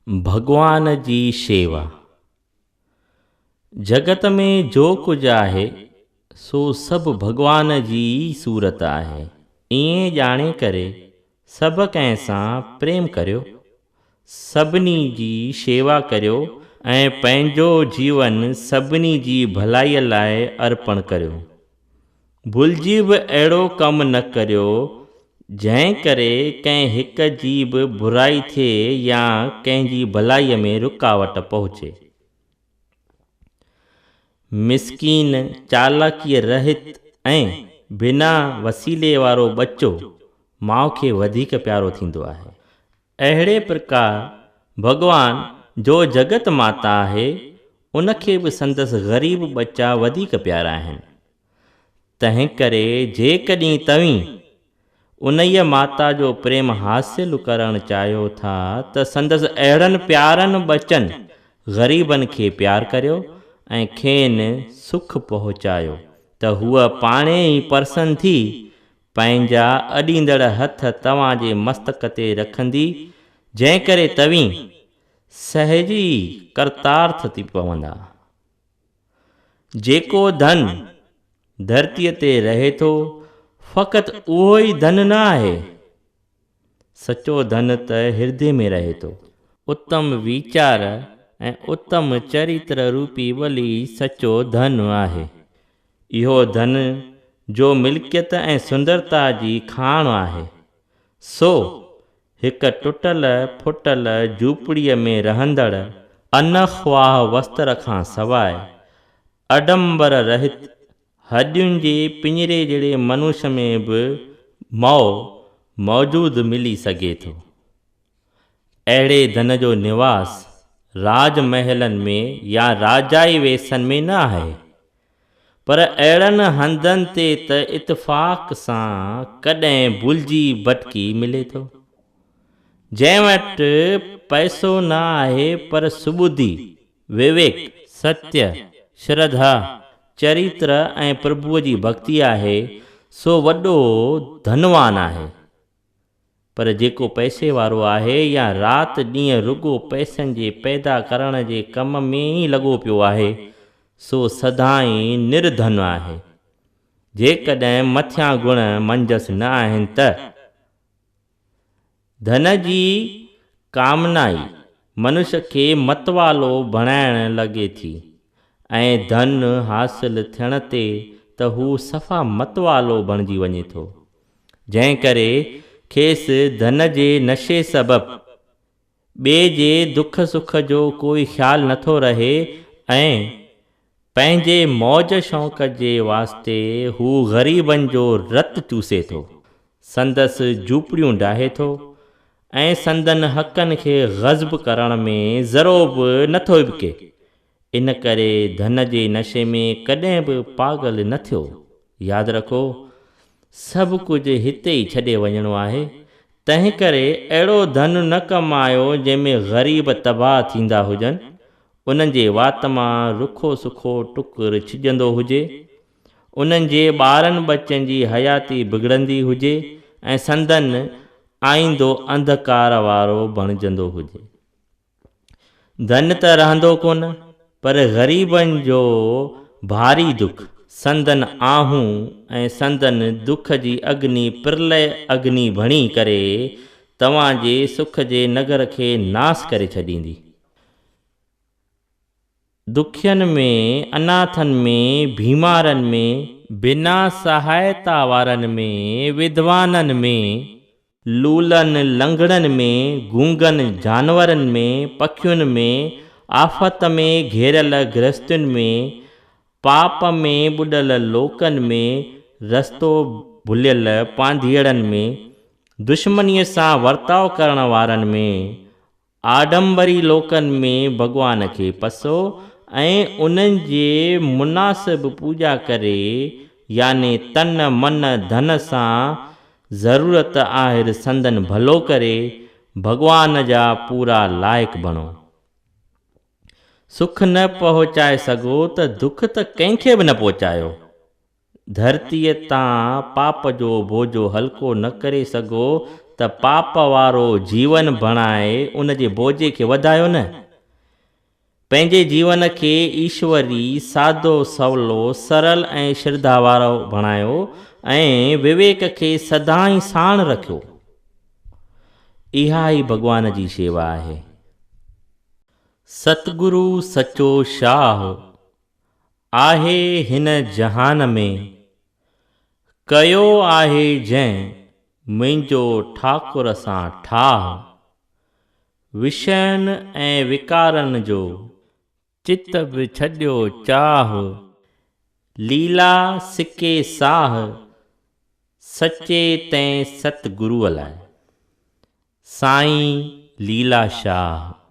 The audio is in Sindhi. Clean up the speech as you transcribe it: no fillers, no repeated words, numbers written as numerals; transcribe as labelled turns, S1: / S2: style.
S1: ڀڳوان جي شيوا. جڳت ۾ جو ڪجهه آهي، سو سڀ ڀڳوان جي ئي صورت آهي. ائين ڄاڻي ڪري سڀ ڪنهن سان پريم ڪريو، سڀني جي شيوا ڪريو ۽ پنهنجو جيون سڀني جي ڀلائيء لاء ارپڻ ڪريو. ڀلجي به اهڙو ڪم نه ڪريو، جنهن ڪري ڪنهن هڪ جي به برائي ٿئي يا ڪنهن جي ڀلائيء ۾ رڪاوٽ پهچي. مسڪين، چالاڪيء رهت ۽ بنا وسيلي وارو ٻچو ماء کي وڌيڪ پيارو ٿيندو آهي. اهڙي پرڪار ڀڳوان جو جڳت ماتا آهي، ان کي به سندس غريب ٻچا وڌيڪ پيارا آهن. تنهنڪري جيڪڏهن توهين انهيء ماتا جو پريم حاصل ڪرڻ چاهيو ٿا ته سندس اهڙن پيارن ٻچن غريبن کي پيار ڪريو ۽ کين سک پهچايو ته هوء پاڻهي ئي پرسن ٿي پنهنجا اڏيندڙ هٿ توهان جي مستڪ تي رکندي، جنهن ڪري توهين سهج ئي ڪرتارٿ ٿي پوندا. جيڪو ڌن ڌرتيء تي رهي ٿو، فقط اهو ئي ڌن نه آهي. سچو ڌن ته هردي ۾ رهي ٿو. اتم ويچار ۽ اتم چريتر روپي ٻلي سچو ڌن آهي. اهو ڌن جو ملڪيت ۽ سندرتا جي کاڻ آهي، سو هڪ ٽٽل ڦٽل جهوپڙيء ۾ رهندڙ ان خواهه وستر کان سواء اڊمبر رهت هڏين جي پڃري جهڙي منوش ۾ به مئو موجود ملي سگهي ٿو. اهڙي ڌن جو نواس راج محلن ۾ يا راجائي ويسن ۾ نه آهي، پر اهڙن هنڌن تي ته اتفاق سان ڪڏهن ڀلجي ڀٽڪي ملي ٿو. جنهن وٽ پئسو نه آهي پر سٻڌي، وويڪ، ستيه، شرڌا، چريتر ۽ پرڀوء جي ڀڳتي آهي، سو وڏو ڌنوان آهي. پر جيڪو پئسي وارو آهي يا رات ڏينهن رڳو پئسن جي پيدا ڪرڻ جي ڪم ۾ ئي لڳو پيو آهي، سو سدائين نرڌن آهي. جيڪڏهن مٿيان گڻ منجهس نه آهن ته ڌن جي ڪامنا ئي منش کي متوالو بڻائڻ لڳي ٿي ۽ ڌن حاصل ٿيڻ تي ته هو صفا متوالو بڻجي وڃي ٿو. جنهن ڪري کيس ڌن جي نشي سبب ٻئي جي دک سک جو ڪوئي خيال نٿو رهي ۽ پنهنجي موج شوق جي واسطي هو غريبن جو رت چوسي ٿو، سندس جهوپڙيون ڊاهي ٿو ۽ سندن حقن کي غضب ڪرڻ ۾ ذرو به نٿو هٻڪي. ان ڪري ڌن جي نشي ۾ ڪڏهن به پاڳل نه ٿيو. ياد رکو، سڀ ڪجهه هتي ئي ڇڏي وڃڻو آهي، تنهنڪري اهڙو ڌن نه ڪمايو جنهن ۾ غريب تباهه ٿيندا هجن، انهن جي وات مان رکو سکو ٽڪر ڇڄندو هجي، انهن جي ٻارن ٻچن جي حياتي بگڙندي هجي ۽ سندن آئيندو انڌڪار وارو بڻجندو هجي. ڌن ته رهندو ڪونه، پر غريبن جو ڀاري دک، سندن آهون ۽ سندن دک جي اگني پرلئه اگني بڻي ڪري توهان جي سک جي نگر کي ناس ڪري ڇڏيندي. دکين ۾، اناٿن ۾، بيمارن ۾، بنا سهائتا وارن ۾، وڌوانن ۾، لولن لنگڙن ۾، گونگن جانورن ۾، پکين ۾، آفت ۾ گهيريل گرهستين ۾، پاپ ۾ ٻڏل لوڪن ۾، رستو ڀليل پانڌيئڙن ۾، دشمنيء سان ورتاء ڪرڻ وارن ۾، آڏمبري لوڪن ۾ ڀڳوان کي پسو ۽ انهن جي مناسب پوڄا ڪري يعني تن من ڌن سان ضرورت آهر سندن ڀلو ڪري ڀڳوان جا پورا لائق بڻو. سک نه پهچائي سگهو ته دک ته ڪنهن کي به نه پهچايو. ڌرتيء تان پاپ جو بوجو هلڪو نه ڪري سگهو ته پاپ وارو جيون بڻائي ان جي بوجي کي وڌايو نه. پنهنجي جيون کي ايشوري، سادو، سولو، سرل ۽ شرڌا وارو بڻايو ۽ وويڪ کي سدائين ساڻ رکيو. اها ئي ڀڳوان جي شيوا آهي. ستگرو سچو شاهه آهي هن جهان ۾، ڪيو آهي جنهن منهنجو ٺاڪر سان ٺاهه. وشين ۽ وڪارن جو چت به ڇڏيو چاهه. ليلا سڪي ساهه، سچي تنهن ستگروء لاء. سائين ليلا شاهه.